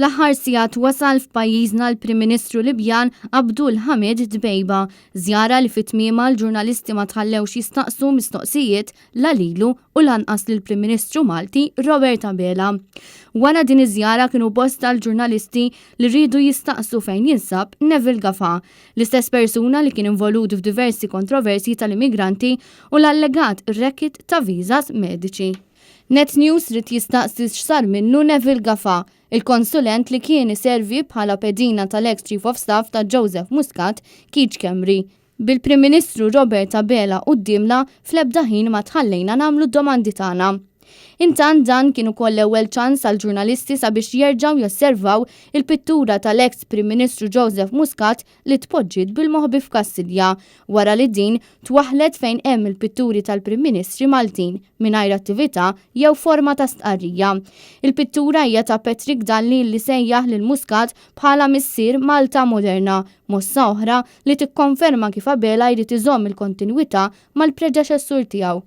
Fl-aħħar sigħat wasal f'pajjiżna l-Prim Ministru Libjan Abdul Hamid Dbeiba, żjara li fi tmiemha l-ġurnalisti ma tħallewx jistaqsu mistoqsijiet la lilu u lanqas lill-Prim Ministru Malti Robert Abela. Wara din iż-żjara kienu bosta l-ġurnalisti li riedu jistaqsu fejn jinsab Neville Gafà, l-istess persuna li kien involut f'diversi kontroversji tal-immigranti u l-allegat racket ta' visas mediċi. Net News ried jistaqsi x'sar minnu Neville Gafà, il-konsulent li kien iservi bħala pedina tal-eks Chief of Staff ta' Joseph Muscat, Keith Schembri. Bil-Prim Ministru Robert Abela quddiemna, fl-ebda ħin ma tħallejna nagħmlu d-domandi tagħna. Intant dan kien ukoll l-ewwel ċans għall-ġurnalisti sabiex jerġgħu josservaw il-pittura tal-eks Prim Ministru Joseph Muscat li tpoġġiet bil-moħbi f'Kastilja wara li din twaħħlet fejn hemm il-pitturi tal-Prim Ministri Maltin mingħajr attività jew forma ta' stqarrija. Il-pittura hija ta' Patrick Dalli li sejjaħ lil Muscat bħala missier Malta moderna, mossa oħra li tikkonferma kif Abela jrid iżomm il-kontinwità mal-predeċessur tiegħu.